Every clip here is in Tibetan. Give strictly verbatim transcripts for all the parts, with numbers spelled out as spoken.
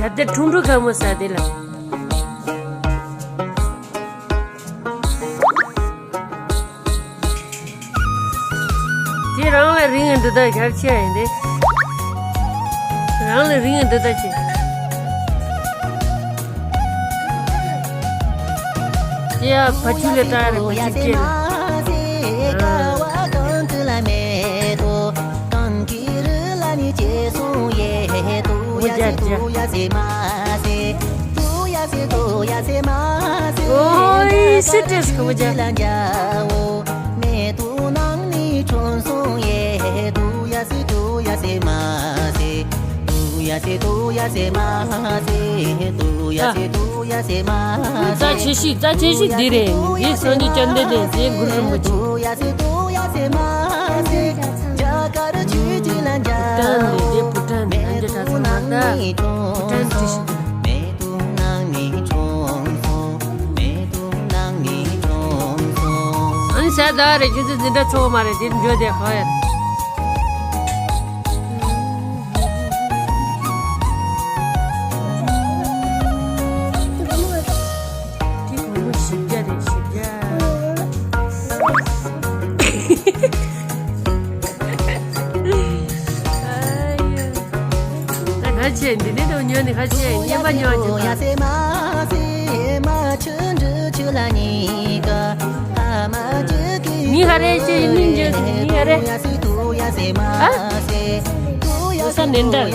ཆ་དེ་ཁྲུང་ཁྲུང་ག་མོ་ཟ་དེ་ལ། དེ་རང་ལ་རིང་ངེ་འདི་ལྟར་ཞབས་ཆེ་ཡིན་ཏེ། རང་ལ་རིང་ངེ་འདི་ལྟར་ཆེ། དེ་ཡ་བ་ཕྱུགས་ལས་ལྟ་རེ་བ་ཕྱུགས་སྐྱེ་རེ། ཨོའི་སི་ཏྲེས་གོ་ཇ། རྩ་ཆེ་ཤོས་རྩ་ཆེ་ཤོས་འདི་རེད། འདི་སངས་རྒྱས་བཅོམ་ལྡན་འདས། འདི་གུ་རུ་རིན་པོ་ཆེ། བུ་ཊན་ནས་འདི་བུ་ཊན་ནས་ཨན་ཇི་གྲྭ་ཚང་མ་ད་བུ་ཊན་འདི་ཤི། ཨ་ནི་ཟ་ད་རེ་ཁྱོད་ཚོ་འཛིན་གྲྭ་ཚོགས་མ་རེད། དེར་འགྱོ་དེ་ཧོ་ཡ། དེ་གོང་མོ་བཞི་བརྒྱ་རེད། བཞི་བརྒྱ། ད་ག་བྱས། འདི་ནས་དང་ཉོ་ནི་ག་བྱས། རྔན་པ་ཉོ་བ་ཅིག་དང་། ཉི་ཧ་རེ་ཅེ་ཡིན་ནི་འཇོག་ཉི་ཧ་རེ། ཨ། ས་ནན་འདར།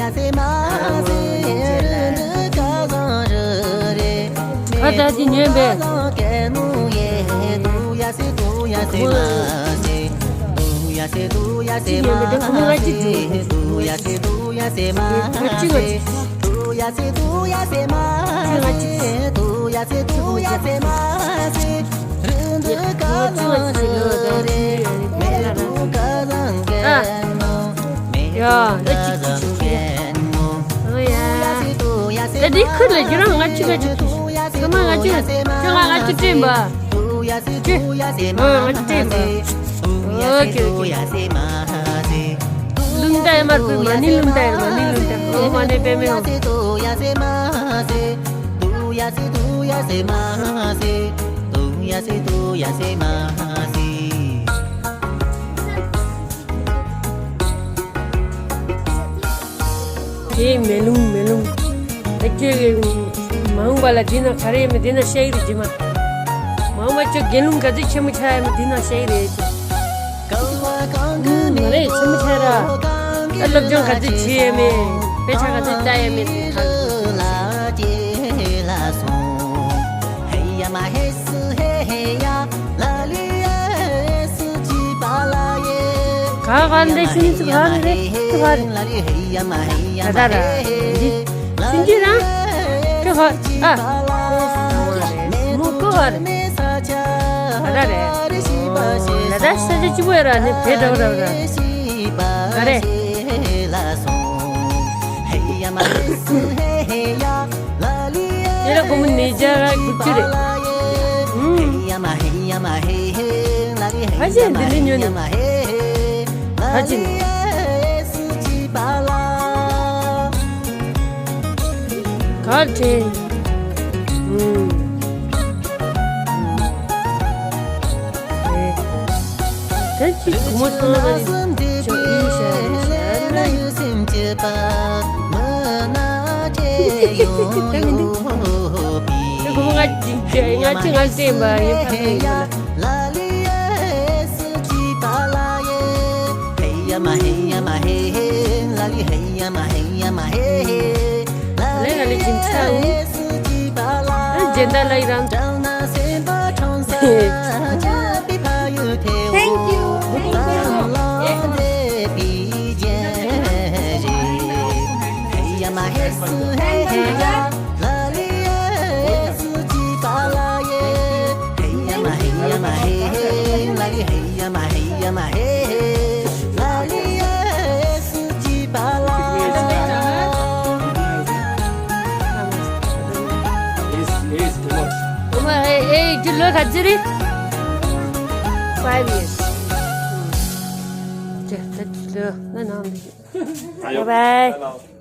ཁ་ད་དེ་ཉོས་པས། ཅི་ཉོས་པས། དེ་ཁོ་མོ་ང་ཅི་འཇུ། ང་ཅི་ང་ཅི། ད་འདི་ཁུར་ལ་ཁྱེད་རང་ང་ཅི་ང་ཅི་ཐུག་ཚང་མ་ང་ཅི་ཁྱོད་ང་ང་ཅི་སྤྲད་པ། ཅི། ང་ཅི་སྤྲད་པ། ཨོ་ཁེ་ཨོ་ཁེ། ལུང་ད་ཡ་མར་པུར་མ་ནི་ལུང་ད་ཡ་མ་ནི་ལུང་ད་ཨོ་མ་ནི་པེ་མེ་ཨོ། དེ་མེ་ལུང་མེ་ལུང་། ད་ཁྱོད་ཀྱི་མ་འོངས་པ་ལ་འདི་ན་ག་རེ་ཡོད་མེད་འདི་ན་བཤད་ཀྱི་རེད་རྗེས་མ། མ་འོངས་པ་ཁྱོད་དགེ་སློང་ག་ཚོད་ཆེན་པོ་ཆགས་ཡོད་མེད་འདི་ན་བཤད་ཀྱི་རེད་ཅེས། ཨུམ་མ་རེད་ཆེན་པོ་ཆགས་ར། ད་སློབ་སྦྱོང་ག་ཚོད་བྱས་ཡོད་མེད་དཔེ་ཆ་ག་ཚོད་ལྟ་ཡོད་མེད་དེ་ག་ལ་ཅེ་ལ་སོང་། ཧེ་ཡ་མ་ཧེ་སུ་ཧེ་ཧེ་ཡ། ག་ག་འདི་ཤིན་ཅི་ག་རེ་ཏི་ག་རེ། ད་ད་ར་འདི་ཤིན་ཅི་ར་ཏི་ག་ཨ་མོ་ཀོ་ག་རེ། ད་ད་རེ། ད་ད་ཤ་ཅི་ཅི་བོ་ཡ་ར་ནི་བེ་ད་ར་ར་ག་རེ། དེ་ལ་སྒོར་མོ་ཉིས་བརྒྱ་དགུ་བཅུ་རེད། ཧུམ། ཧ་ཅང་འདི་ནི་ཉོ་ནི། ཧ་ཅང་། གར་ཆེ། ཧུམ། ཨེ། ད་ཅི་གུ་མོ་སོང་ན་མ་ནི་ཅོ་ཨིན་ཤ་རེ་ཤ་རེ་ན་ཡོད། ད་མི་འདུག་ད་གོ་ང་ཅི་ང་ཅི་ང་ཅི་ཡིན་པ་ཡིན་ཕ་གི་ཡིན་པ་ལ། ལས་ང་ལས་ཅིང་ཆ་ཨུ། ཨ་ཇེན་ད་ལ་ཡི་རང་། Thank you. Thank you. Thank you. Thank you. Thank you. འདི་ལོ་ག་ཚོད་རེད། Five years. ཅེ་ད་ལོ་ན་ནང་། Bye bye.